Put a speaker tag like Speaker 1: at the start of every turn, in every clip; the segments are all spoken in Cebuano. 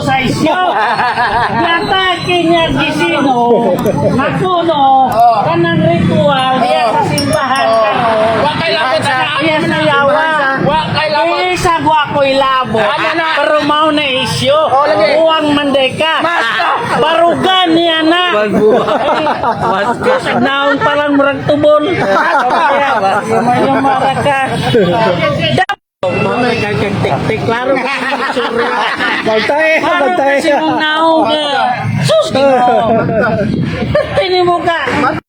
Speaker 1: Sa isyo. Natake niya gisino, makuno, kanang ritual, diya sa simbahan karon.
Speaker 2: Wa kay labot ana.
Speaker 1: Iya sa yawa.
Speaker 2: Wa kay labot.
Speaker 1: Isa wa ko'y labot.
Speaker 2: Ano na?
Speaker 1: Pero mao na isyo.
Speaker 2: Oh, lagi.
Speaker 1: Uwang mandeka. Barugan niya na. Basta. Naon pa lang murag tubol. Kaya mara ka. Mamay kag tik-tik klaro ka itsura.
Speaker 3: Bagtae,
Speaker 1: Klaro
Speaker 3: bagtae.
Speaker 1: kasi mong naong ka. Sus, Ginoo. Tini mo ka.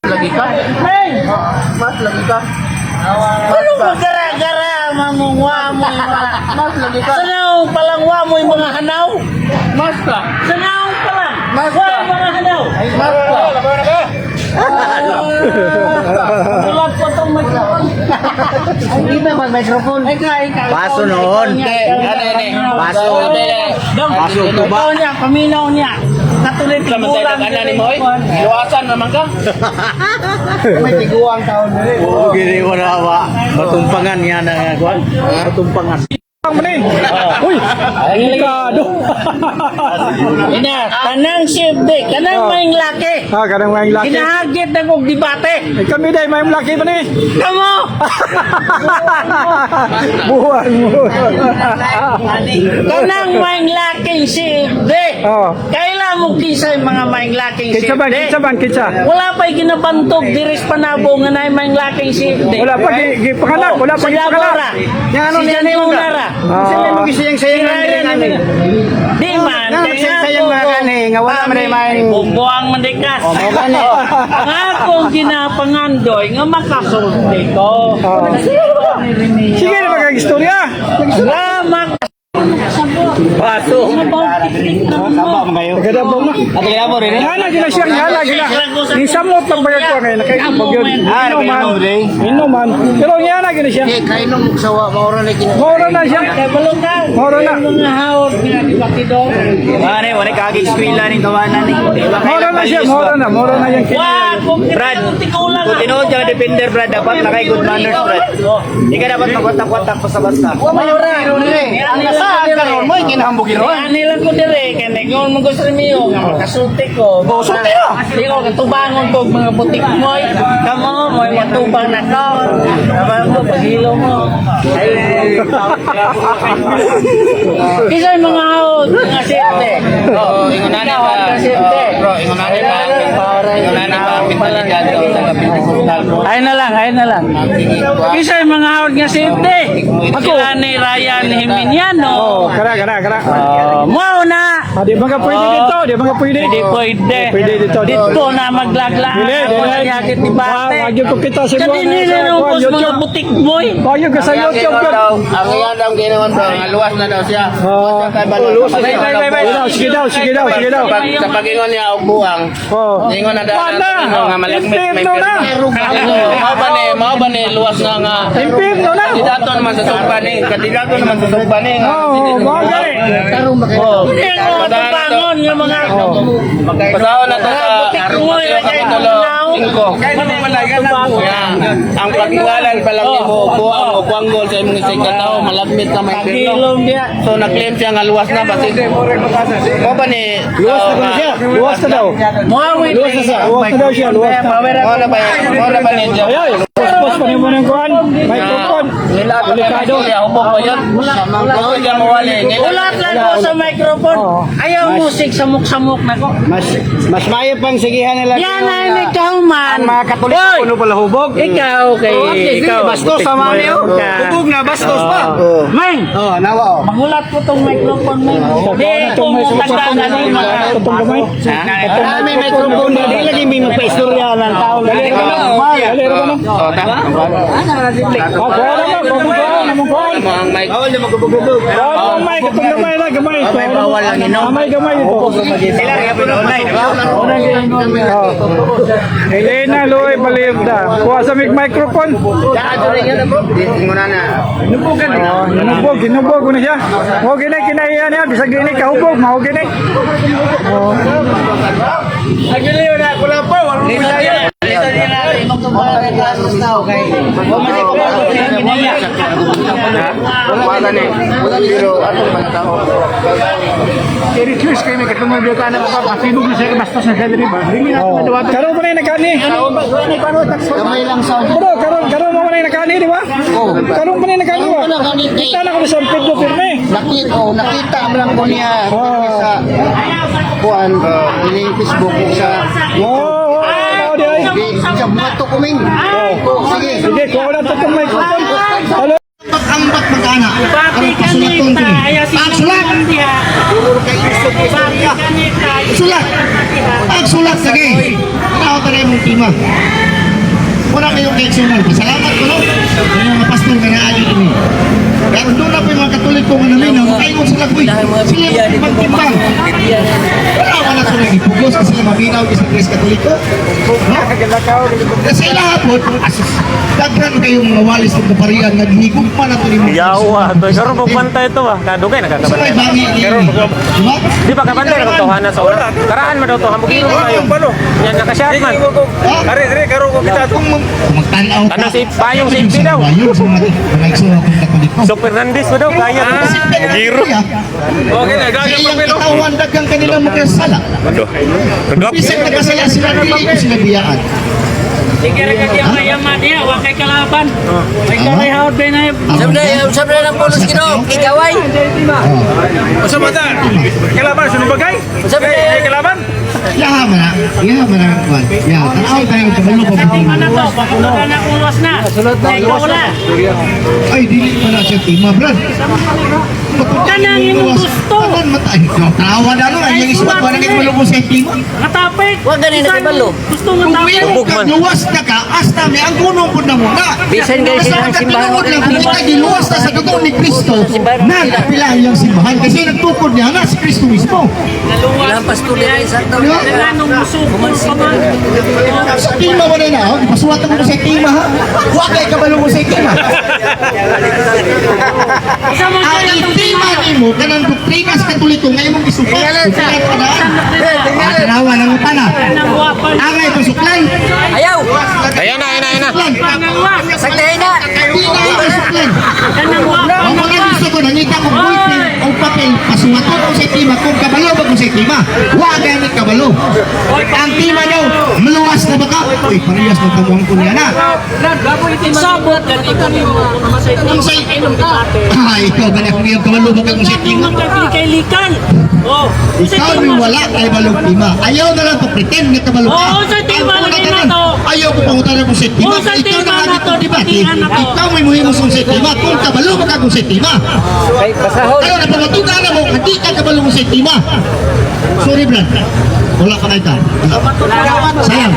Speaker 2: Lagi ka.
Speaker 1: Hey,
Speaker 2: Mas lagi ka.
Speaker 1: ano magara-gara mamungwa mo yung mga.
Speaker 2: Mas lagi ka.
Speaker 1: Sa naong palang wa mo yung mga hanaw.
Speaker 2: Mas ka.
Speaker 1: Sa naong palang.
Speaker 2: Mas
Speaker 1: Wa
Speaker 2: ka.
Speaker 1: yung mga hanaw.
Speaker 2: Mas ka.
Speaker 1: Tulad ko itong microphone.
Speaker 4: Hindi ba mag microphone?
Speaker 1: Ikaw, ikaw.
Speaker 4: Baso noon.
Speaker 2: Hindi, ano ini?
Speaker 4: Baso.
Speaker 1: Dong,
Speaker 4: Baso, tuba.
Speaker 1: ikaw niya, paminaw niya. Katuloy
Speaker 2: Sa man
Speaker 1: tigulang.
Speaker 2: tayo ni mo, oy. Luwasan naman ka.
Speaker 4: May tiguang taon diri.
Speaker 5: Oo, gini ko na ba. Matumpangan nga na nga kuan. Matumpangan.
Speaker 3: Ang mani. Uy, delikado.
Speaker 1: Ina, kanang safety, kanang maing laki.
Speaker 3: Ah, kanang may laki.
Speaker 1: Kinahagit na kong debate.
Speaker 3: Eh, kami dai may laki pa ni.
Speaker 1: Kamo!
Speaker 3: Buwan mo.
Speaker 1: Kanang maing laking safety.
Speaker 3: Oh.
Speaker 1: Kaila mo kinsay mga maing laking
Speaker 3: Kinsa man,
Speaker 1: safety.
Speaker 3: kinsa man, kinsa.
Speaker 1: Wala pa'y ginabantog diris panabo nga naay maing laking safety.
Speaker 3: Wala pa gi gipanganak, wala pa
Speaker 1: Sa
Speaker 3: gipanganak.
Speaker 1: Davao ra.
Speaker 4: Yang ano
Speaker 1: Si
Speaker 4: niya
Speaker 1: Jan
Speaker 4: ni
Speaker 1: Luna ra.
Speaker 4: Kasi may
Speaker 3: Ah.
Speaker 4: magisayang-sayang
Speaker 1: Si Ryan
Speaker 4: ang diri
Speaker 1: Di man.
Speaker 4: Nga,
Speaker 1: kaya
Speaker 4: magsayang
Speaker 1: ako
Speaker 4: mga
Speaker 1: ko,
Speaker 4: kanhi, nga wala man ay maing-
Speaker 1: Bumbuang mandikas.
Speaker 4: Oh, mao gani.
Speaker 1: Ang akong ginapangandoy nga makasulti ko.
Speaker 3: Oh. Sige na mag istorya.
Speaker 1: Nga mak...
Speaker 5: Baso.
Speaker 3: Nagadabaw na.
Speaker 4: At kaya rin eh.
Speaker 3: Ngana gina siya, ngana gina. Nisamot lang bagay ko ngayon, nakainom yun.
Speaker 4: Ah,
Speaker 3: Inuman.
Speaker 4: nakainom rin.
Speaker 3: Inuman. Pero ngana gina siya.
Speaker 4: Kainom og sawa maura na kini.
Speaker 3: Maura na siya.
Speaker 1: Kay balong ka.
Speaker 3: Maura na.
Speaker 1: Yung mga hawak nga di ba kido?
Speaker 4: Mare, wala kagi eskwela ning kawanan ni.
Speaker 3: Maura na siya, maura na, maura na yung kini.
Speaker 1: Wa, kung
Speaker 4: Brad,
Speaker 1: tikulang.
Speaker 4: kung tinuod ka defender, Brad, dapat nakay good manners, Brad. Hindi ka dapat magwatak-watak basta-basta.
Speaker 1: Maura.
Speaker 4: Ang nasaan karon mo kinahambog
Speaker 1: Ani lang ko dire kay ningon mo gusto niyo nga makasulti ko.
Speaker 4: sulti ka.
Speaker 1: Di ko katubangon ko mga butik mo. Kamo mo matubang na ko. Tama mo paghilo mo. Kinsa yung mga hawak nga serte?
Speaker 2: Oo, ingon na
Speaker 1: Ikaw
Speaker 2: ba?
Speaker 1: ang serte.
Speaker 2: Bro, ingon na ba? Ingon na ba ang mentalidad o sa kapintasan bro?
Speaker 1: Ay na lang, ay na lang. Kinsa yung mga hawak nga serte? Sila ni Ryan Jiminiano.
Speaker 3: Oh, kara kara kara.
Speaker 1: Oh, mao na.
Speaker 3: Ah, di ba ka pwede dito? Di ba ka pwede?
Speaker 1: Hindi pwede.
Speaker 3: Pwede dito.
Speaker 1: Dito na maglaglaan.
Speaker 3: Dili,
Speaker 1: Ako
Speaker 3: dili.
Speaker 1: na yakit ni Bate.
Speaker 3: Wag yun ko kita sa
Speaker 1: Kadi nililungkos mga
Speaker 3: YouTube.
Speaker 1: butik boy.
Speaker 3: Wag yun ka sa YouTube.
Speaker 2: Daw, ang iyan daw ginawan bro, nga luwas na daw siya.
Speaker 3: Oh.
Speaker 2: Luwas na
Speaker 1: Bay, bay, bay, bay.
Speaker 3: Sige daw, sige daw, sige daw.
Speaker 2: Sa pag-ingon niya og buwang,
Speaker 3: Oh.
Speaker 2: ingon na daw
Speaker 3: Wala.
Speaker 2: nga malagmit may
Speaker 3: Impirno na.
Speaker 2: Mao ba ni luwas na nga.
Speaker 3: Impirno na.
Speaker 2: Kandidato naman sa sugba ni, kandidato naman sa sugba ni.
Speaker 3: Oh, mga gani.
Speaker 1: Oh. Hindi ang mga tubangon nga mga
Speaker 2: Pasahon na to sa
Speaker 1: butik boy.
Speaker 2: Kapitulo 5. Yeah. Ang paghingalan pa lang nimo buwang o buwanggol sa imong isig ka tao, malagmit ka may impirno.
Speaker 1: Pagilom niya.
Speaker 2: So na-claim siya nga luwas na basig. Mo ba ni
Speaker 3: Luwas na siya. Luwas na daw.
Speaker 1: Muawit.
Speaker 3: Luwas na siya. Luwas na daw siya. Luwas na.
Speaker 2: Mo na ba ni
Speaker 3: Ay, ay. Pos pa nimo ng kuan. Microphone.
Speaker 2: Delikado. Hubog ko yun. Gusto siya mawali.
Speaker 1: Ulat lang ko sa microphone. Ayaw musik samok-samok na ko.
Speaker 4: Mas mas maayo pang sigihan nila.
Speaker 1: Yan ay may kahuman.
Speaker 4: Ang mga Katoliko
Speaker 1: Hoy!
Speaker 4: kuno pala hubog.
Speaker 1: Ikaw kay ikaw.
Speaker 4: Bastos
Speaker 1: butik
Speaker 4: sa
Speaker 1: boy
Speaker 4: mami oh.
Speaker 1: ka.
Speaker 4: Hubog na bastos pa.
Speaker 1: Meng,
Speaker 4: Oh, nawa oh.
Speaker 1: magulat ko tong microphone, Meng. Di ko mo tagdagan ng mga.
Speaker 3: Itong gamay.
Speaker 4: May microphone na di lagi may magpa-istorya ng tao.
Speaker 3: Dali ra ba no? Dali ra ba no?
Speaker 2: Oh, ta.
Speaker 3: Oh, kuha na mo. Kuha na mo. Kuha na mo.
Speaker 2: Ang mic.
Speaker 4: Bawal na magubog-gubog.
Speaker 3: Kuha na mo, mic. Itong gamay na, gamay.
Speaker 4: May bawal ang inom.
Speaker 3: Gamay, gamay ito.
Speaker 4: Sila rin kapit online, di ba?
Speaker 3: Oh. Elena Loy Balibda. Kuha sa mic microphone.
Speaker 4: Ingon na.
Speaker 3: Oh, hinubog, hinubog na siya. Mao gini kinaiya niya, bisag gini kahubog, mao gini. Oh.
Speaker 4: Agili na kula pa, wala mo.
Speaker 2: Wala ni. Pero atong mga tao.
Speaker 3: Oh. Karon pa na yung nakani.
Speaker 6: Gamay lang sa
Speaker 3: Bro, karon karon mo man yung nakani, di ba? Karon pa na yung nakani ba? Kita na ko sa San Pedro pirme.
Speaker 6: Nakita, oh, nakita mo lang ko niya sa kuan ining Facebook ug sa
Speaker 3: Oh, di ay.
Speaker 6: Di, sa mga to kuming. Oh, sige.
Speaker 3: Sige, kuha na to itong microphone. Hello.
Speaker 6: Ambak magana. Ang pasulaton ko ni. Pagsulat. Sulat. Pagsulat sige. Tao tayo mong tima. Wala kayong kaigsunan. Salamat ko no. Yung mga pastor nga naagi kini. Pero doon na po yung mga Katoliko nga naminaw, makaingon sila ko. Sila yung magtimbang. Wala wala sila gipugos kasi sila maminaw sa Iglesia Katoliko. No? Kasi lahat po, asus, daghan kayong mga walis ng kaparian nga gihigugma na ito ni mga
Speaker 7: Yawa, to karon pag bantay ito ba? Kadugay
Speaker 6: Sa may
Speaker 7: nakakabantay.
Speaker 6: bangi ni. Diba?
Speaker 7: Di ba kabantay na katohanan sa una? Karaan man daw to, hambog iro kayo. Yan nakashot man.
Speaker 6: Are, are, karon ko kita. Kung magtanaw ka.
Speaker 7: Tanong si Payong si Ipi daw.
Speaker 6: Yun, sa mga igsoon akong Katoliko.
Speaker 7: So Fernandez mo daw kaya.
Speaker 6: Kasi
Speaker 7: Giro.
Speaker 6: Okay na, sa iyang katawan, daghang kanila makasala. Bisag nagkasala sila, dili ko sila biyaan.
Speaker 1: Sige ra kag yama diha, wa kay kalaban. May kay haod na.
Speaker 6: Sabi
Speaker 4: Sabi ng pulos Ginoo, kigaway.
Speaker 3: Usa ba ta? Kalaban sunod bagay?
Speaker 4: Sabi na
Speaker 3: Kalaban?
Speaker 6: Yaha man na, yaha man na ang kwan. Yaha, tanaw tayo kabalo pa
Speaker 1: Tima na to, pakulo na ulos na. Ikaw wala.
Speaker 6: Ay, dili pa na siya tima, brad.
Speaker 1: Kanang imong gusto.
Speaker 6: Kanan mata. Ay, tawa na no. Ay, yung ispat, wala kayo malubos sa tima.
Speaker 1: Katapik.
Speaker 4: Wa gani na kibalo.
Speaker 1: Gusto nga
Speaker 6: Kung
Speaker 1: tapik.
Speaker 6: mayroon ka, luwas na ka, hasta may ang gunong po na muna.
Speaker 4: Bisan kayo
Speaker 6: Basta
Speaker 4: sila
Speaker 6: ang
Speaker 4: ng simbahan.
Speaker 6: katinuod lang, kung kita giluwas na sa dugo ni Kristo, nagpila iyang simbahan. Kasi nagtukod niya na si Kristo mismo.
Speaker 4: Ilang pastor diri sa
Speaker 6: Di ba?
Speaker 1: Anong musuko pa man.
Speaker 6: Sa tima mo na na, oh. Ipasuwatan mo sa tima, ha? Huwag kay kabalo mo sa tima.
Speaker 1: Isa man
Speaker 6: Ang
Speaker 1: kay atong
Speaker 6: itima nimo kanang doktrina sa Katoliko nga imong gisupat. Suklan pa daan. Ah, tanawa nang utana.
Speaker 1: Kanang wapan.
Speaker 6: Angay pasuklan.
Speaker 4: Ayaw.
Speaker 7: Ayan na, ayan na, ayan na.
Speaker 6: Suklan.
Speaker 4: Sagdahin na.
Speaker 6: Di na ang suklan.
Speaker 1: Kanang wapan.
Speaker 6: Ang mga gusto ko nangita kong ballpen o papel pasuwaton ko sa tima kung kabalo ba ko sa tima. Wa gamit kabalo. Ang tima daw maluwas na baka. Uy, parehas ng kamuang ko niya na.
Speaker 1: Sabot gani ko nimo.
Speaker 6: Kung sa Ay, ikaw ba na kung iyong kabalo ba kung sa tima?
Speaker 1: Nung kay-likay. Oh, sa
Speaker 6: Ikaw
Speaker 1: tima.
Speaker 6: may wala kay balong tima. Ayaw na lang pa-pretend nga kabalo ka.
Speaker 1: Oo, sa tima
Speaker 6: Ang
Speaker 1: lagi
Speaker 6: una
Speaker 1: na
Speaker 6: tanan,
Speaker 1: to.
Speaker 6: Ayaw ko pangutana kung sa tima.
Speaker 1: Oo, sa
Speaker 6: Ikaw
Speaker 1: tima
Speaker 6: na
Speaker 1: na
Speaker 6: lagi
Speaker 1: to,
Speaker 6: kong debate.
Speaker 1: dipatian na to.
Speaker 6: Ikaw may muhimo sa tima. Kung kabalo ba ka kung sa tima.
Speaker 4: Basahon.
Speaker 6: Ayaw na pamatuka na mo, hindi ka kabalo kung sa tima. Sorry, Brad. Wala ka na ita. Wala. Sayang.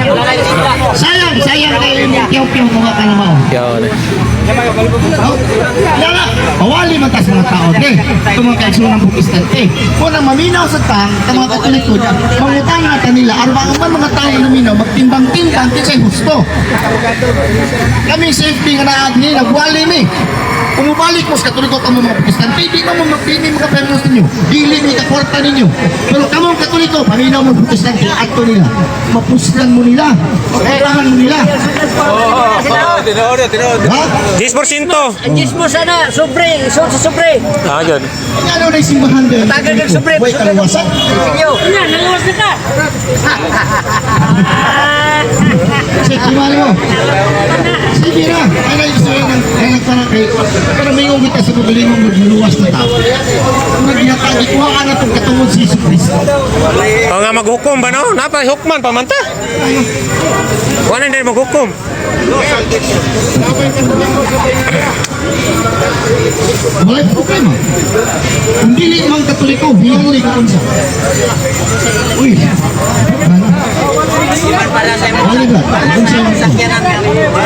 Speaker 6: Sayang, sayang kayo yung piyaw-piyaw mga ka na mao. Kaya nga, bawali man tas mga tao, te. Ito mga kaigsoon ng Protestante. Kung nang maminaw sa tang, ang mga Katoliko, mangutang na kanila, aron ang man mga tao na naminaw, magtimbang-timbang, kinsay husto. Kami safety nga naad ni, nagwali mi. Kung mubalik mo sa Katoliko kamo mga Protestante, di mo magpini mga pesos ninyo. Dili mi kakwarta ninyo. Pero kamo ang Katoliko, paminaw mo Protestante, ato nila. Mapuslan mo nila. Mapurahan mo nila. Ha?
Speaker 7: 10%.
Speaker 4: Ang mo sana, sobre, so sa sobre.
Speaker 7: Ah, yun.
Speaker 6: Ano na yung simbahan doon?
Speaker 4: Tagal kag sobre.
Speaker 6: Way kaluwasan.
Speaker 4: Inyo.
Speaker 1: Nya, naluwas na ka.
Speaker 6: Kasi kimali mo. Sige na. Ay na gusto ng ay nagparang kay pero may ngumit sa kagalingong magluluwas na tao. Kung nagihatag ikuha ka na itong katungod si Jesu Cristo.
Speaker 7: O nga maghukom ba no? Napa hukman pamanta. Wala na maghukom.
Speaker 6: Wala yung problema. Kung dili mang Katoliko, hiyang ko unsa. Uy. Ano? Wala ba? Unsa man to?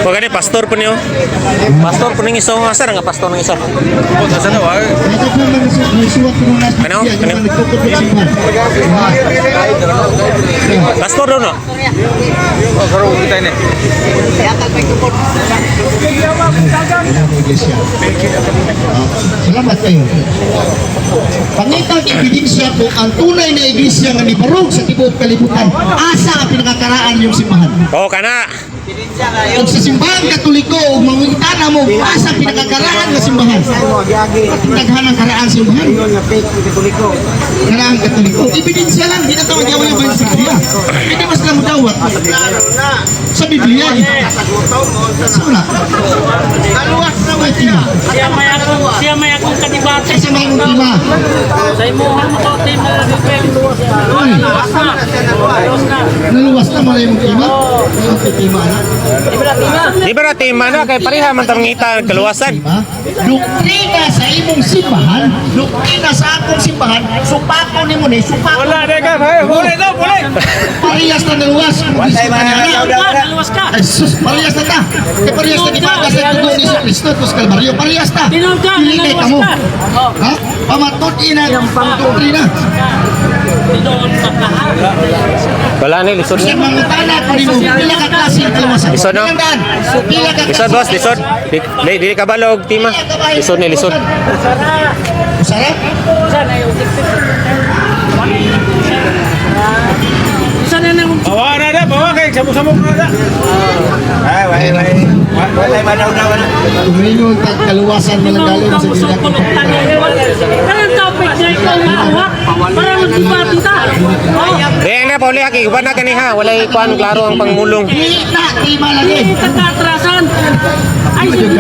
Speaker 7: Wag gani pastor po niyo. Pastor po ning isa nga sir nga pastor ng isa.
Speaker 6: Ito po man Suwat ko na
Speaker 7: Ano? Ano?
Speaker 6: Nagtukod ko simbahan.
Speaker 7: Pastor daw no?
Speaker 6: Ang iglesia. Salamat kayo. Pangitang ebidensya po ang tunay na iglesia nga nibarog sa tibuok kalibutan. Asa ang pinakakaraan yung simbahan?
Speaker 7: Oo kana.
Speaker 6: Kung sa simbahan Katoliko ug mangutana mo asa ang pinakakaraan nga simbahan? Daghan ang karaan simbahan. Karaan Katoliko. Ebidensya lang, di na tawag yawa yung sa Biblia. Hindi mas lang mo dawat. Sa Biblia. Sa wala. May tima.
Speaker 1: Siya may akong kadibate.
Speaker 6: Kasi may mong tima.
Speaker 1: Sa imuha mo ko, team na
Speaker 6: Uy,
Speaker 1: Naluwas na. Naluwas na.
Speaker 6: naluwas na malay mong tima. Okay, tima na.
Speaker 7: Di ba na tema na kay pareha man tang ngita kaluwasan.
Speaker 6: Diba? Doktrina sa imong simbahan, doktrina sa akong simbahan, supako nimo ni, supako.
Speaker 3: Wala na ka, hey, huli na, huli.
Speaker 6: Parehas na naluwas. Kung gusto ka na.
Speaker 1: Naluwas ka.
Speaker 6: Ay sus, parehas na ta. Kay parehas na gipagas sa dugo ni Jesu Kristo tos Kalbaryo. Parehas ta.
Speaker 1: Tinuod ka,
Speaker 6: Dili kay
Speaker 1: naluwas
Speaker 6: kamo.
Speaker 1: ka. Oh.
Speaker 6: Ha? Pamatud-i na doktrina.
Speaker 1: Tinuod sa kaha.
Speaker 7: Wala ni lisod
Speaker 6: Sa
Speaker 7: ni.
Speaker 6: mangutana ko nimo, pila ka klase ang kaluwasan?
Speaker 7: Lisod, no?
Speaker 6: Ilang daan? Pila ka
Speaker 7: Lisod
Speaker 6: klase?
Speaker 7: boss, lisod. Di di, di ka balog tima. Lisod ni lisod.
Speaker 6: Usara?
Speaker 1: Saan ay Saan na nang
Speaker 3: Bawa na na, bawa kay samok-samok na na.
Speaker 4: Ay, wala wala wala wala wala.
Speaker 6: Tumingon tag kaluwasan mo lang galing sa
Speaker 1: Usok
Speaker 6: ila.
Speaker 1: ko ng Kanang topic na ikaw maawa para magdibati ta. Oh,
Speaker 7: Di na pauli ha kay uban na kaniha, walay kuan klaro ang pangmulong.
Speaker 6: Di na, tima lagi.
Speaker 1: Di tagatrasan. Ay, sige.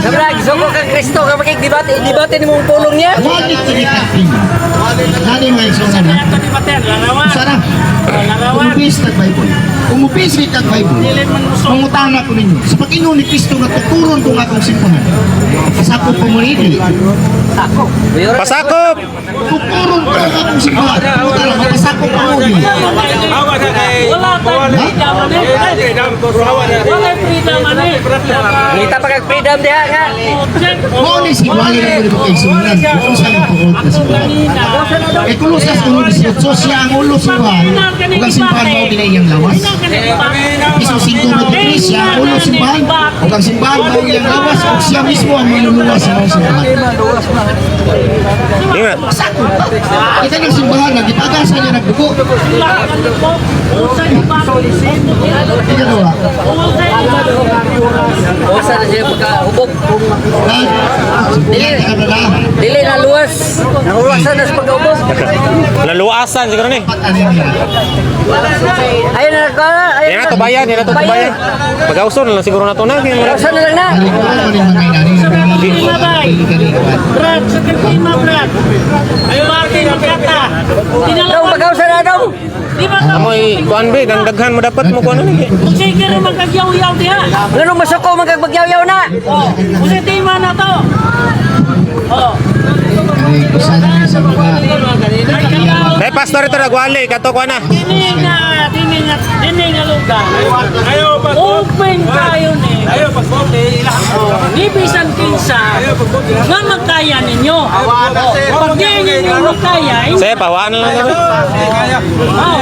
Speaker 4: Brad, suko kang Kristo ka makig-debate, debate nimo ang pulong niya.
Speaker 6: Wali tinitag tima. Nani mga igsoon na?
Speaker 1: Ito di bater, larawan.
Speaker 6: Usara?
Speaker 1: Larawan.
Speaker 6: Umupis tag Bible. Umupis kag Bible.
Speaker 1: Dili man usok.
Speaker 6: Mangutana ko ninyo. Sa pag-ingon ni Kristo nga tuturon ko nga akong simbahan. Pasakop pa mo ni
Speaker 7: Pasakop.
Speaker 6: Tuturon ko nga akong simbahan. Mangutana, mapasakop pa mo ni.
Speaker 3: Awa na kay.
Speaker 1: Wala tayong freedom ani. Wala freedom ani.
Speaker 4: Ngita pa kag freedom diha nga.
Speaker 6: Mao ni si Wali na mo kay sunan. Kung sa tuod na simbahan. Kay kulusas ulo ni Siotso, siya ang ulo simbahan. Ug ang simbahan mao dinay iyang lawas. Piso 5:23, siya ang ulo simbahan. Ug ang simbahan mao iyang lawas ug siya mismo ang manluluwas sa maong simbahan.
Speaker 7: Di ba?
Speaker 6: Pasakop pa. Kita ng simbahan, nagipagasan niya nagdugo. Ikalawa,
Speaker 4: Usa na siya pagkahubog.
Speaker 6: ha? Dili ka na lang.
Speaker 4: Dili na luwas. Nahuwasan na sa pagkahubog.
Speaker 7: Naluasan siguro ni.
Speaker 6: Dapat ano niya.
Speaker 4: Ayun na ka.
Speaker 7: Yan na tubayan, yan na to tubayan. Pag-auson na lang siguro na to na. Kaya mura-
Speaker 4: Usa na lang na.
Speaker 6: Alikuan mo rin mga inani.
Speaker 1: Brad, sa tema Brad. Debate magkata.
Speaker 4: Daw
Speaker 1: Tinalawan.
Speaker 4: pagkausa na daw.
Speaker 1: Di ba ka?
Speaker 7: Amoy kuan be, dangdaghan mo dapat mo kuan ni.
Speaker 1: Kung sige rin magkagyaw-yaw diha.
Speaker 4: Nganong masuko man kag bagyaw-yaw na.
Speaker 1: Oh, kung tema na to. Oh.
Speaker 6: Ay, kusan niya sa mga
Speaker 1: Ay, kalaw.
Speaker 7: Dai pastor ito nagwali kato kuan na.
Speaker 1: Dini nga lugar.
Speaker 3: Ayaw pa.
Speaker 1: Open tayo ni.
Speaker 3: Ayaw pag bote.
Speaker 1: Oh, ni bisan kinsa nga magkaya ninyo. Oh, pag di ninyo makaya, hindi.
Speaker 7: Sige, pawaan na lang kami.
Speaker 1: Oh,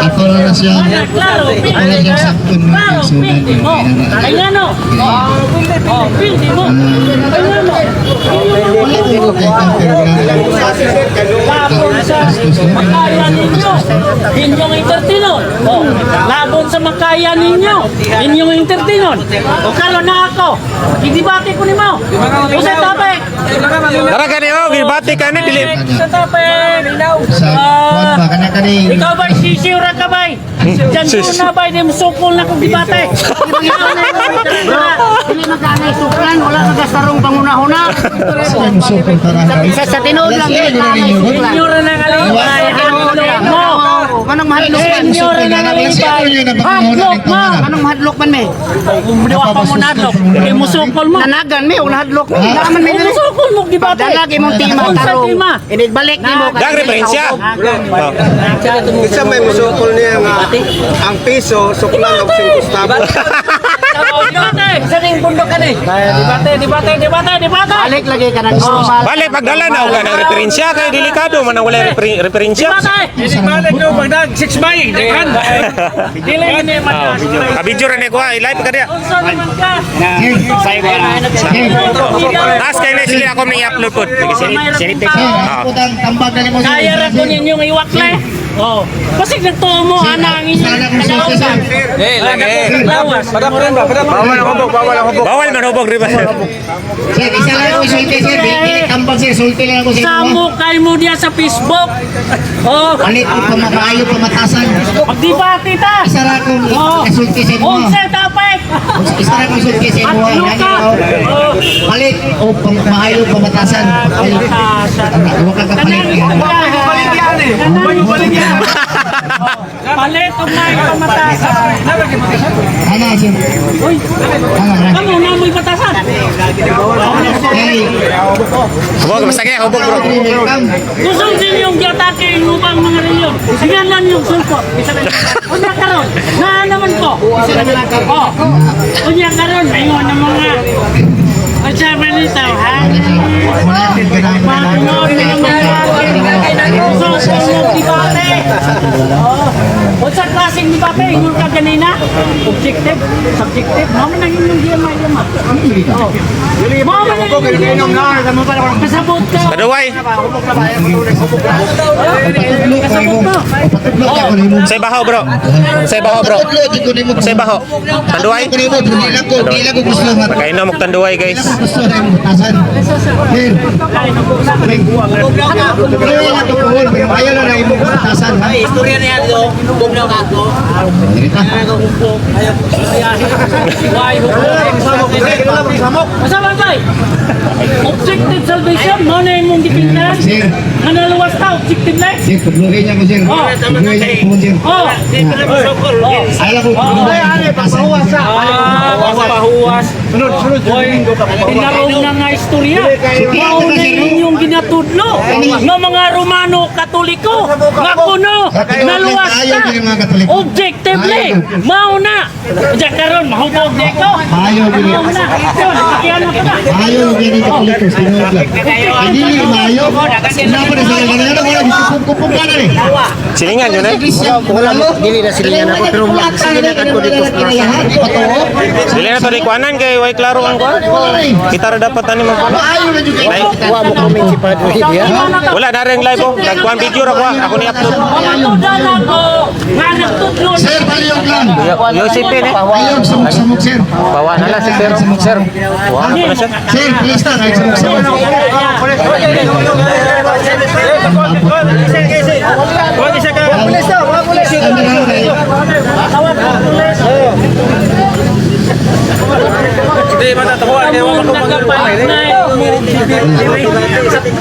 Speaker 6: Ato na na siya.
Speaker 1: klaro,
Speaker 6: Ato na siyang sakto mga
Speaker 1: Klaro,
Speaker 6: kaigsunan.
Speaker 1: pildi mo. Ay nga no. Oh, pildi mo. Ay nga no.
Speaker 6: Wala ko kay pero nga.
Speaker 1: Labon sa makaya ninyo. Inyong entertainon. Oh, labon sa makaya ninyo. Inyong entertainon. O karon na ako. Idibate ko nimo. Usa topic.
Speaker 7: Tara gani oh, gibati ka ni dili.
Speaker 1: Sa topic.
Speaker 6: Sa kuwan ba kana kani.
Speaker 1: Ikaw ba sisiw ra ka bay? Diyan ko na bay di musukol na kong debate.
Speaker 8: Dili magkaanay suklan, wala nagasarong pangunahuna.
Speaker 6: Sa musukol tara.
Speaker 8: Sa tinuod lang, dili kaanay suklan.
Speaker 1: Inyo ra nang alibay. Hadlok mo.
Speaker 8: Manong mahadlok man.
Speaker 1: Inyo ra nang alibay. Hadlok mo.
Speaker 8: Manong mahadlok man me.
Speaker 1: Di pa mo nadlok. Di musukol mo.
Speaker 8: Nanagan me, wala hadlok me. Naaman me
Speaker 1: Kung
Speaker 8: dili.
Speaker 1: musukol mo debate.
Speaker 8: Pagdalag imong tima
Speaker 1: Unsa
Speaker 8: tarong.
Speaker 1: tima?
Speaker 8: Inigbalik nimo
Speaker 7: Dag referensya. Oh.
Speaker 9: Isa may musukol niya nga ang piso suklan og 5 centavos.
Speaker 1: Debate. Sa ning bundok ani. Debate, debate, debate, debate.
Speaker 8: Balik lagi ka ng normal.
Speaker 7: Bale pagdala na og ng referensya kay delikado man ang walay referensya.
Speaker 1: Debate. Dili ni mataas.
Speaker 7: Kabidyo ra ni ko ah, i-live ka diya.
Speaker 1: Unsa naman ka?
Speaker 7: Taas kay na sige ako may i-upload pod.
Speaker 6: Sir, putang tambag na nimo sir.
Speaker 1: Kaya ra ko ninyong iwakle. Oh. Basig nagtuo mo ana ang
Speaker 6: Isa
Speaker 1: inyong
Speaker 6: lang akong sulti, sir.
Speaker 1: Lawas.
Speaker 7: Bawal man hubog di ba?
Speaker 6: Sir, isa lang akong sulti, sir. Dili tambag, sir. Sulti lang ako sa inyo.
Speaker 1: Samo kay mo diya sa Facebook. Oh,
Speaker 6: Palit ko pa maayo pamatasan.
Speaker 1: magdebate ta.
Speaker 6: Isa ra akong
Speaker 1: Oh.
Speaker 6: sulti sa inyo.
Speaker 1: Unsa dapat?
Speaker 6: Isa ra akong sulti sa inyo.
Speaker 1: At luka. Oh.
Speaker 6: Palit o maayo pamatasan. Palit.
Speaker 1: Pamatasan.
Speaker 6: Huwag ka kapalit.
Speaker 1: Kanang palit og may pamatasan.
Speaker 6: Ana, sir.
Speaker 1: Uy,
Speaker 6: Ana, ra.
Speaker 1: kamo na mo'y batasan.
Speaker 6: Hey,
Speaker 7: Hubog basta kay hubog bro.
Speaker 6: welcome.
Speaker 1: Kusog din yung giatake yung ubang mga reliyon. Sige lang yung sulpot. Unya karon, naa naman ko. Oh. Unya karon, ingon ng mga Unsa man ito, ha?
Speaker 6: Wala akong ganang
Speaker 1: Mangon ng mga kusog sa inyong debate. Oh. Unsa klaseng debate ingon ka ganina? Objective, subjective, mao man ang inyong giyama-yama. Oh. Mao man ang inyong giyama. Kasabot ka.
Speaker 7: Kaduway.
Speaker 6: Patudlo ko nimo. Patudlo ko nimo.
Speaker 7: Say baho bro. Say baho bro.
Speaker 6: Patudlo ko nimo.
Speaker 7: Say baho. Tanduay.
Speaker 6: Ko nimo, dili lang ko gusto nga.
Speaker 7: Pagkainom og tanduay guys.
Speaker 6: Gusto na imong batasan. Sir. Pero lang ko pohon, pero ayaw lang na imong batasan, ha?
Speaker 4: Istorya niya do, bugnaw na ako.
Speaker 6: Dirita.
Speaker 1: Why Masa man kay? Objective salvation mo na imong gipintahan.
Speaker 6: Sir.
Speaker 1: Nga naluwas ta objective na.
Speaker 6: Sir, tudloin niya ko, sir.
Speaker 1: Oh.
Speaker 6: Tudloin niya ko, sir.
Speaker 1: Oh.
Speaker 6: Ayaw lang ko tudloin imong batasan.
Speaker 1: Ah, pahuwas. Sunod, sunod. Tinarong na nga istorya. Mao na inyong ginatudlo nga mga Romano Katoliko nga kuno naluwas
Speaker 6: Ayaw
Speaker 1: ta.
Speaker 6: din yung mga Katoliko.
Speaker 1: Objectively, mao na. Diyan karon mahubog di ko.
Speaker 6: Ayaw din.
Speaker 1: Mao na. Kaya na ka na.
Speaker 6: Maayo yung ganito Katoliko, tinuod lang. Ay, dili maayo. Wala pa na sila ganun. Wala, kupong ka na eh.
Speaker 7: Silingan yun eh.
Speaker 6: Dili na silingan ako, pero silingan ako dito sa plaza.
Speaker 7: Dili na to di kuanan kay way klaro ang kuan. Kita ra dapat ani mo.
Speaker 6: Maayo na jud kayo.
Speaker 7: Wala na rin live oh. Nagkuan video ra ko ah. Ako ni upload.
Speaker 1: Pamatudan ako nga nagtudlo na
Speaker 6: Sir, paliyog lang.
Speaker 7: Yosepin eh.
Speaker 6: Ayaw, samok-samok, sir.
Speaker 7: Bawa na lang si sir. Sir. Bawa na pala siya.
Speaker 6: Sir, please na, kahit samok-samok. Ano na kayo?
Speaker 1: Kamong nagapagnay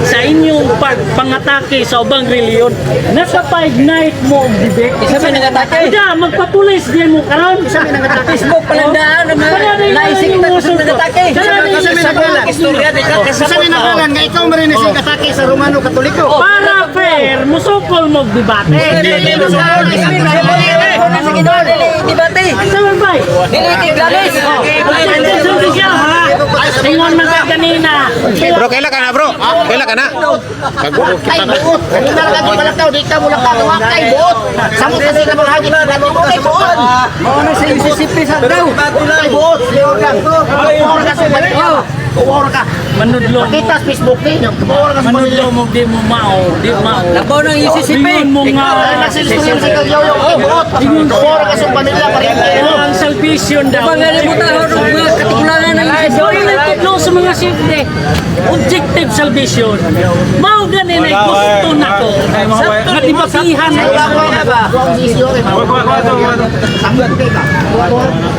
Speaker 1: sa inyong pagpangatake sa ubang reliyon. Nasa five night mo og debate.
Speaker 4: Isa may nangatake.
Speaker 1: Ida, magpapulis din mo karon.
Speaker 4: Isa may nangatake. Facebook palandaan ang mga naisik na nangatake.
Speaker 8: Sa may nakalan nga ikaw man rin ang atake sa Romano Katoliko.
Speaker 1: Para fair, musukol mo og debate.
Speaker 4: Debate.
Speaker 1: Sa man bay?
Speaker 4: Dili kay Glamis.
Speaker 1: Objective salvation, ha? Ingon man ka kanina.
Speaker 7: Bro, kaila ka na bro? Kaila ka na?
Speaker 8: Kay buot. Hindi na lang balakaw, di ka mulakaw, wa kay buot. Samot kasi ka mga hagit, wa kay buot.
Speaker 4: Mao na sa UCCP sa daw.
Speaker 8: Kay buot. Kuwar ka sa balakaw. Kuwar ka.
Speaker 1: Manudlo.
Speaker 8: Kita sa Facebook ninyo, kuwar ka sa
Speaker 1: Manudlo mo di mo mao, di mao.
Speaker 4: Labaw ng UCCP.
Speaker 1: Ingon mo nga
Speaker 8: Nagsistuyon sa kagyoyo, kay buot. Kuwar ka sa pamilya, parente mo.
Speaker 1: ang salvation daw.
Speaker 4: Pangalimutan ho ng mga katikulangan ng UCCP.
Speaker 1: Sorry lang tudlo sa mga simple. Objective salvation. Mao gani na gusto nako. Nga dibatihan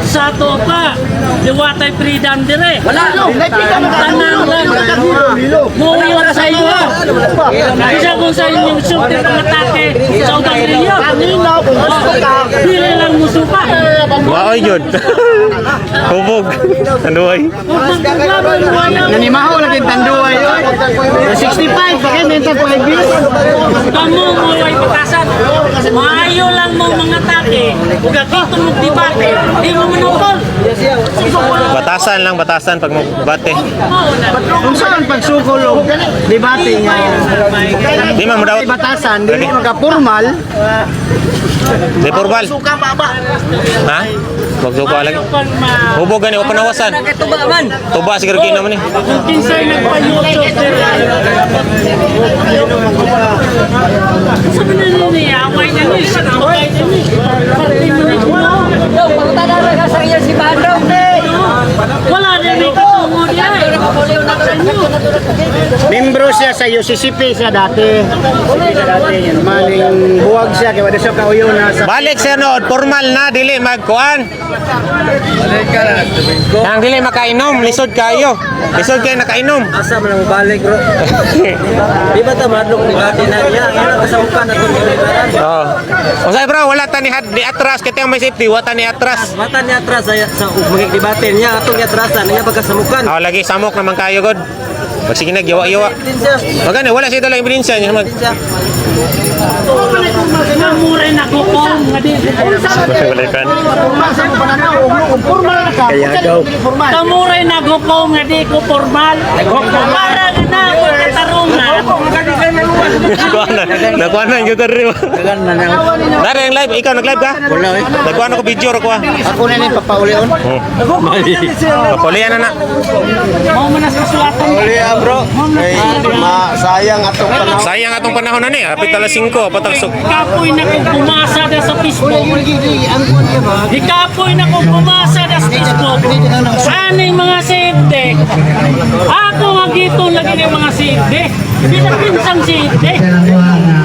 Speaker 1: sa ato pa. Diwatay freedom dire.
Speaker 4: Wala.
Speaker 1: Tanan lang. Muyo sa inyo. Bisa kung sa inyong sulti pangatake sa ubang reliyon.
Speaker 8: Kanina, kung gusto ka,
Speaker 1: Dili lang musuka.
Speaker 7: Waoy jud. Hubog. Tanduay.
Speaker 8: Nanimaho lagi tanduay oy. 65 bakit mental 5 years.
Speaker 1: Kamu mo ay patasan. Maayo lang mo mga take. Ug akito mo debate, di mo manukol.
Speaker 7: Batasan lang, batasan pag magbate.
Speaker 4: Kung saan pagsukol og debate nga
Speaker 7: Di man mo daw.
Speaker 4: batasan, dili magka-formal.
Speaker 7: Di formal.
Speaker 8: Suka pa ba?
Speaker 7: Ha? Magsuka lagi. Hubog gani o panawasan.
Speaker 4: Tuba man.
Speaker 7: Tuba siguro kinaman ni.
Speaker 1: Kung kinsay nagpa-YouTube sir. Sabi na niya, away na ni, away na ni. Parte mo ni kuno. Wala na ni katungo niya eh.
Speaker 4: Membro siya sa UCCP siya dati. Maling buwag siya kay wala siya kauyo na sa
Speaker 7: Balik sir nood, formal na dili magkuan. Nang dili makainom, lisod kayo. Lisod kayo nakainom.
Speaker 5: Asa man ang balik bro? Di ba ta madlok ni dati na niya? Ano kasamukan na itong gilibaran?
Speaker 7: Oh. Usay bro, wala ta ni had di atras kay may safety, wala ta ni atras.
Speaker 5: Mata niya atras sa magigdebate niya atong atrasan niya pagkasamukan.
Speaker 7: Oh, lagi samok naman kayo god. Pag sige nag yawa-yawa.
Speaker 5: Ebidensya.
Speaker 7: Magani wala siya dala ebidensya niya mag.
Speaker 1: Namure na ko kong nga di.
Speaker 7: Wala kan.
Speaker 8: Formal sa pananaw, ug formal na ka. Kaya daw. Formal.
Speaker 1: Kamuray na ko kong nga di ko formal. Para na ako katarungan.
Speaker 7: Nakuha na. Nakuha na yung gitar rin. Dari ang live, ikaw nag-live ka? Wala eh. Nakuha na ko video ra ko ah.
Speaker 4: Ako na ni papaulion.
Speaker 7: Papulian na na.
Speaker 1: Mao man as kasulatan.
Speaker 2: Uli ah, bro. Kay ma sayang atong panahon.
Speaker 7: Sayang atong panahon na ni, hapit alas 5, patag so.
Speaker 1: Ikapoy na kong pumasa na sa Facebook. Ikapoy na kong pumasa na sa Facebook. Aning mga safety. Ako nga gito lagi ng mga safety. Pinapinsang safety.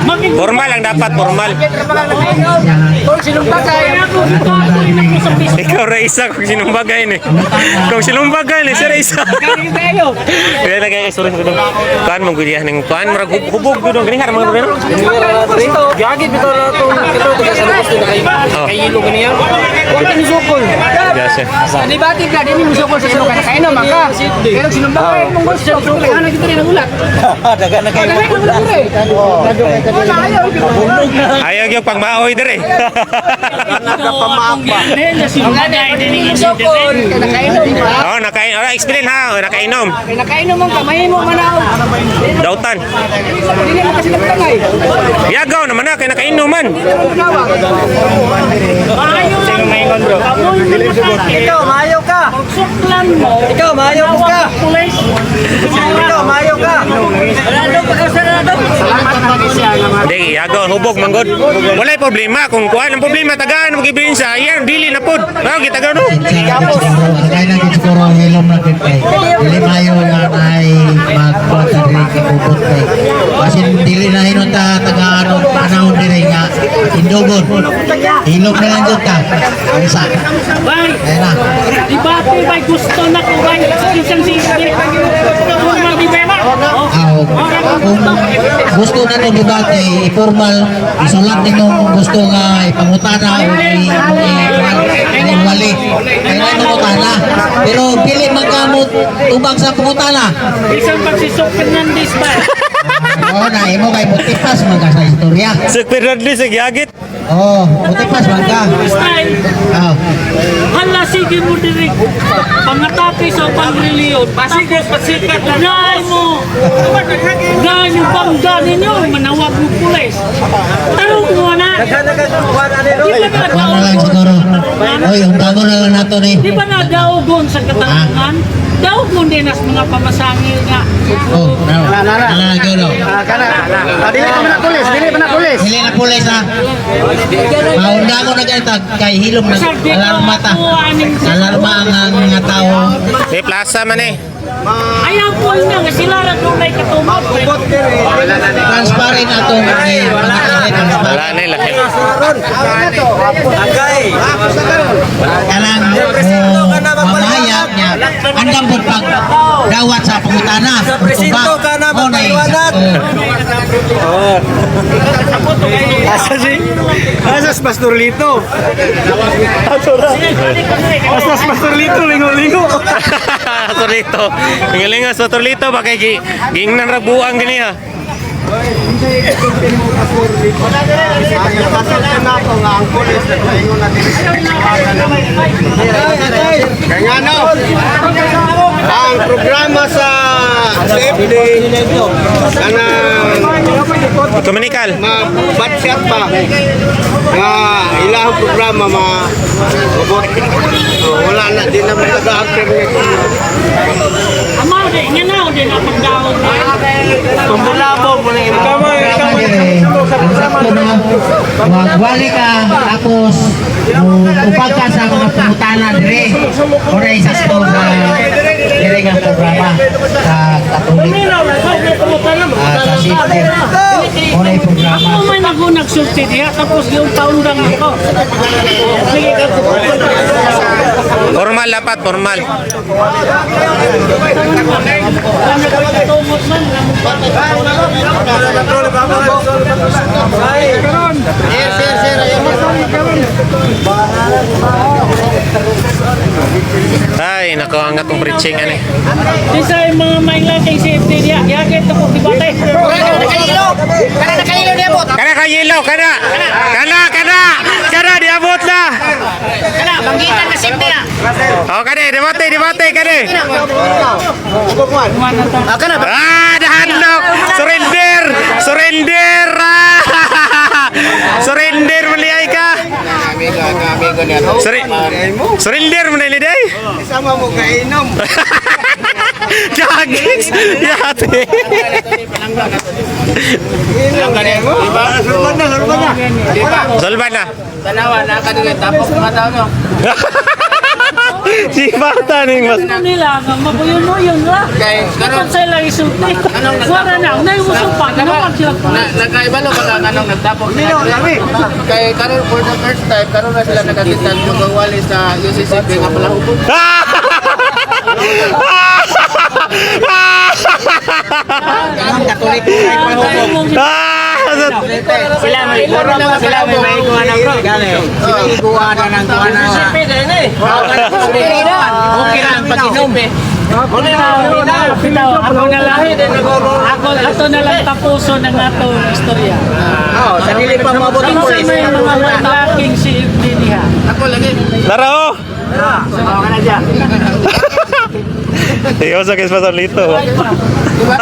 Speaker 1: Maging
Speaker 7: Formal ang dapat, formal.
Speaker 1: kaya ako ikapoy na ko sa Facebook.
Speaker 7: Ikaw ra isa kung sinumbagay ni. Kung sinumbagay ni sir isa. Kaya na kay sorry sorry. Kuan mong gudiyan ning kuan murag hubog gud ang ganihar mga gobierno.
Speaker 5: Gagit bitaw na itong ito taga sa Lucas na kay
Speaker 7: Oh.
Speaker 5: kay Ilo ganiya. Wa ka nisukol.
Speaker 7: Yes.
Speaker 8: Debate ka, di mo musukol sa suka kay naman ka. Pero sinumbak kay mong gusto, ano kita rin ang ulat.
Speaker 5: Daga na kayo.
Speaker 7: Ayaw gyud pang maoy dire.
Speaker 1: Nagpamaapa. Sinumbagay din ni
Speaker 8: Nakainom ka.
Speaker 7: Oh, nakain. Oh, explain ha, oh, nakainom.
Speaker 8: Nakainom man ka, mahimo man ako.
Speaker 7: Dautan.
Speaker 8: Dili mo kasi nagtangay.
Speaker 7: Yagaw naman na kay nakainom man.
Speaker 1: Maayo lang. Bro.
Speaker 5: Ikaw maayo ka.
Speaker 1: Suklan mo.
Speaker 5: Ikaw maayo ka.
Speaker 1: Pulis.
Speaker 5: Ikaw maayo ka.
Speaker 7: Hindi, yagaw hubog man gud. Walay problema kung kuan ang problema tagaan mo gibinsa. Yan dili na pod. Mao gitagaw no.
Speaker 6: Kaya na gid siguro hilom na gid kay dili mayo nga naay magkuan sa diri kay ubot kay basin dili na hinon ta tagaan og panahon diri nga indogon hilom na lang jud ta isa
Speaker 1: Bay.
Speaker 6: kaya na.
Speaker 1: Debate bay gusto na ko bay. Isang safety. Formal di ba na? Oh.
Speaker 6: Ah, kung gusto na itong debate, i-formal, isulat ninyo kung gusto nga ipangutana o i-wali. Kaya na pangutana. Pero pili magkamot tubag sa pangutana.
Speaker 1: Isang pagsisok Fernandez ba?
Speaker 6: Oo na, imo kay mutipas man ka sa istorya.
Speaker 7: Sa Fernandez sa giyagit.
Speaker 6: Oo, mutipas man ka.
Speaker 1: Style.
Speaker 6: Oo.
Speaker 1: Hala sige mo diri. Pangatake sa pangreliyon. Pasikat pasikat na mo. Naay mo bangga ninyo manawag mo pulis. Tarong mo na.
Speaker 5: Daga na ka kuan ani ro.
Speaker 1: Di ba na
Speaker 6: Kuha na lang siguro. Oy, undangon na lang nato ni.
Speaker 1: Di ba na daogon sa katarungan? Daogon din as mga pamasangil nga.
Speaker 6: Oh, na. Na na gyud.
Speaker 4: Kana. Dili pa na pulis, dili pa na pulis.
Speaker 6: Dili na pulis ha. Maundangon na ganito kay hilom na
Speaker 1: Sa di ko
Speaker 6: alarma ta.
Speaker 1: ako aning
Speaker 6: Alarma ang mga tao.
Speaker 7: May plaza man eh.
Speaker 1: Ayaw po na nga sila ra dunay katumod.
Speaker 6: Transparent atong eh, mga transparent.
Speaker 7: Wala na eh, lahi.
Speaker 5: Agay.
Speaker 6: Kanang mo mamahayag niya. Andam pud pag dawat sa pangutana.
Speaker 5: Sa presinto ka na
Speaker 6: Mao na
Speaker 5: magpaliwanag.
Speaker 6: Oo.
Speaker 4: Asa si Asa si Pastor Lito? Asa si Pastor Lito lingo-lingo.
Speaker 7: Pastor Lito. Ngalinga sa Pastor Lito ba kay giingnan ra buang gani ha.
Speaker 2: Kaya nga no, ang programa sa CFD kanang
Speaker 7: Ecumenical.
Speaker 2: Ma-batsyat pa nga ilahang programa ma ubot. So, wala na di na nag-after nito.
Speaker 1: Amaw di, nga na di na pagdaon.
Speaker 2: Tumulabo mo na imo.
Speaker 6: Ang sakto na, magwali ka, tapos upag ka sa mga pangutana dire. Ora isakto sa dire nga programa sa Katolik. Sa safety. Ora yung programa.
Speaker 1: Ako may nagunag sulti diha tapos yung taon lang ako. Sige ka.
Speaker 7: Formal dapat, formal.
Speaker 1: Tumot man.
Speaker 7: Ay, nako ang atong preaching ani.
Speaker 1: Isa yung mga maingla kay safety diha. Yagit ako di batay.
Speaker 8: Kana nakailo. Kana nakailo niya bot.
Speaker 7: Kana ka yellow, kana. Kana, kana. Kana diabot na.
Speaker 8: Kana banggitan na safety na.
Speaker 7: Oh, kani, debate, debate kani.
Speaker 8: Ah, kana.
Speaker 7: Ah, dahanok. Surrender. Surrender. Ah. Surrender man ay ka.
Speaker 2: Amigo, amigo niya.
Speaker 7: Surrender man ni day.
Speaker 2: Sama mo kainom.
Speaker 7: Gagis. Yate.
Speaker 2: Diba? Sulban na, sulban na. Diba?
Speaker 7: Solban na.
Speaker 2: Tanawa na ka dito tapos mga tao no.
Speaker 7: Si bata ning mas.
Speaker 1: Ano nila nga mabuyon-uyon ra.
Speaker 2: Kay
Speaker 1: Karon sa ilang isulti. Wala na, nay usupa, naman sila.
Speaker 2: Na nakaibalo ba ka kanong nagtapok sila? Kay karon for the first time karon na sila nakakita magawali sa UCCP nga palahubog.
Speaker 7: Ah!
Speaker 4: Sila may sila may kuha ng bro. Sila iguha na ng kuha na. Okay na ang pag-inom.
Speaker 1: Bitaw, ako na lang. Ako ato na lang tapuson ang atong istorya.
Speaker 4: Oh, sarili pa maabot ang
Speaker 1: Kinsa
Speaker 4: pulis.
Speaker 1: may mga lalaking safety diha.
Speaker 2: Ako lagi.
Speaker 7: Laro.
Speaker 4: Oh, kana siya.
Speaker 7: Iyo sa kay Pastor Lito.
Speaker 2: Diba?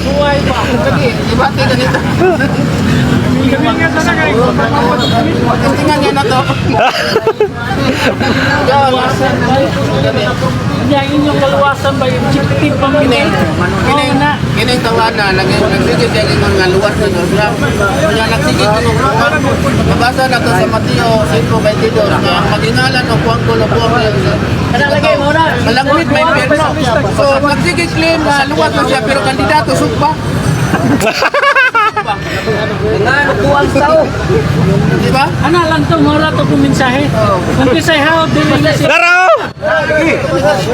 Speaker 1: Buhay pa.
Speaker 2: Lagi, ibati na nito. Tingnan niya na to.
Speaker 1: Kaluwasan ba? Nya inyong kaluwasan ba yung objective pa man?
Speaker 2: Kini,
Speaker 1: Oo na.
Speaker 2: kini tawana nagsige siya ingon nga luwas na siya. Nya nagsige ingon nga mabasa na to sa Mateo 5:22 nga ang magingalan o kuwang kulo kuwang.
Speaker 1: Kana lagi mo na.
Speaker 2: Malangmit may impyerno. So nagsige claim na luwas na siya pero kandidato sugpa. Di ba?
Speaker 1: Ana lang to mora to kung mensahe. Kung kisay how dili na siya.
Speaker 7: Laro.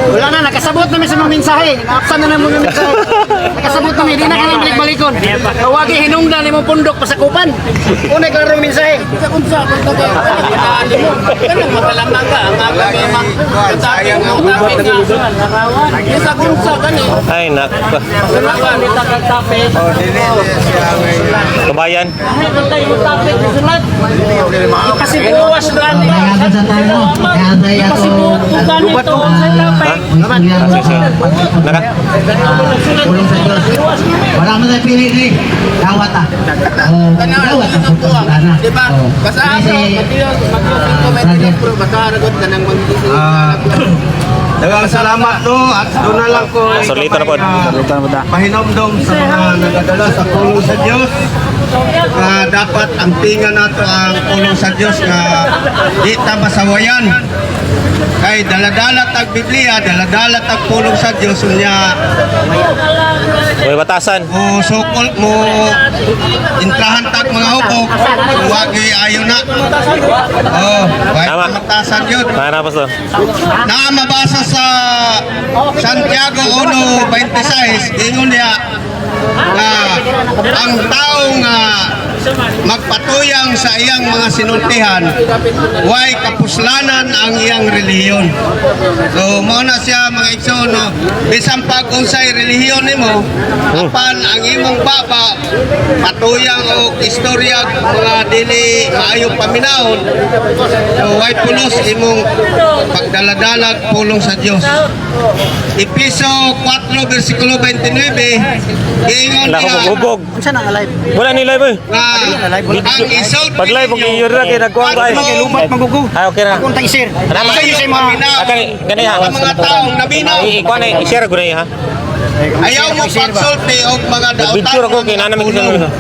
Speaker 8: Wala na nakasabot na mi sa mga mensahe. Naapsan na na mga mensahe. Nakasabot na mi di na kanang balik-balikon. Kawagi hinungdan nimo pundok pasakupan. Unay klarong mensahe.
Speaker 2: Sa unsa kung taga kitaan mo. Kanang makalamang ka ang aga may mang sayang ang utapin nga. Sa unsa gani.
Speaker 7: Ay nako.
Speaker 2: Sarawan.
Speaker 7: Kabayan.
Speaker 1: Ipasibuwas gani.
Speaker 6: Mayagan sa tayo. Kaya tayo
Speaker 1: Ipasibuot ko gani to sa tapay.
Speaker 7: Naka.
Speaker 6: Pulong sa Diyos. Wala mo tayo pili ni. Dawat ah. Oh,
Speaker 2: Tanaw
Speaker 6: dawat
Speaker 2: ang
Speaker 6: ang
Speaker 2: tuwa.
Speaker 6: pagkakana.
Speaker 2: Di ba?
Speaker 6: Oh.
Speaker 2: Basa ako,
Speaker 6: Kasi,
Speaker 2: Mateo, Mateo 5:22 bro, basa ragot ka ng magiging.
Speaker 9: Daghang salamat no at doon na lang ko
Speaker 7: Pastor Lito na pod.
Speaker 9: pahinomdom sa mga nagadala sa pulong sa Dios nga dapat ang tinga nato ang pulong sa Dios nga di ta masawayan kay daladala tag Biblia, daladala tag pulong sa Dios, unya
Speaker 7: May batasan.
Speaker 9: mo sukol mo intrahan tag mga hukok, wagi ayo na, oh, kahit
Speaker 7: Tama.
Speaker 9: matasan yun
Speaker 7: Tama na, Pastor.
Speaker 9: Na mabasa sa Santiago 1:26, ingon niya nga ang tao nga magpatuyang sa iyang mga sinultihan, way kapuslanan ang iyang relihiyon. So mao na siya, mga igsoon, no? Bisan pag unsay relihiyon nimo, apan ang imong baba patuyang og istorya mga dili maayong paminawon, so way pulos imong pagdaladalag pulong sa Dios. Epeso 4 versikulo 29, giingon
Speaker 7: Wala
Speaker 9: niya
Speaker 7: ko hubog.
Speaker 8: Unsa na live?
Speaker 7: Wala ni live eh.
Speaker 9: nga ang isulti
Speaker 7: Pag live og iyo ra kay nagkuan ba.
Speaker 8: Kay lubat magugo.
Speaker 7: Ah, okay ra.
Speaker 8: Akong tang share.
Speaker 7: Ano
Speaker 8: Unsa yun sa mga
Speaker 7: Ah, kani kani ha.
Speaker 9: Ang mga taong naminaw.
Speaker 7: I kuan ay i-share ko na ha.
Speaker 9: Ayaw mo pagsulti og mga dautan.
Speaker 7: Nag-picture ako kay nana mi
Speaker 9: pulong.
Speaker 7: kisang.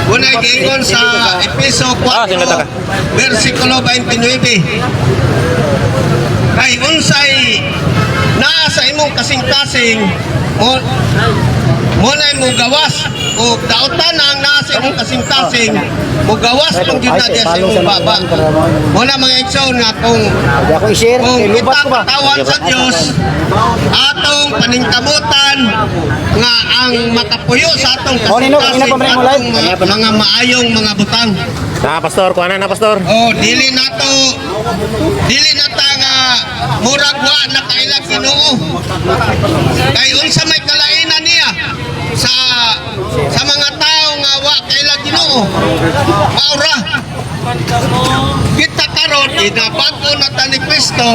Speaker 9: Unay giingon sa Epeso
Speaker 7: Ah, sinata ka.
Speaker 9: 4 versikulo 29. Kay unsay naa sa imong kasing-kasing mo mo mo gawas o dautan ang naa sa imong kasing-kasing mo gawas pang gyud na diya sa imong baba. Mo na, mga igsoon, nga kung
Speaker 8: Di ako i-share
Speaker 9: kung
Speaker 8: kay lubat
Speaker 9: kita
Speaker 8: ko ba.
Speaker 9: katawan sa Dios, atong paningkamutan nga ang makapuyo sa atong
Speaker 8: Oh, Nino, kanina
Speaker 9: kasing-kasing
Speaker 8: pa ba mo live?
Speaker 9: atong mga maayong mga butang.
Speaker 7: Na pastor, kuan na pastor.
Speaker 9: Oh, dili nato dili na ta nga murag wa na kailag Ginoo. Kay unsa may kalainan niya sa mga tao nga wa kailag Ginoo? Maura. Kita karon ginabag-o na ta ni Kristo.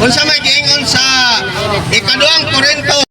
Speaker 9: Unsa may giingon sa ikaduhang Korinto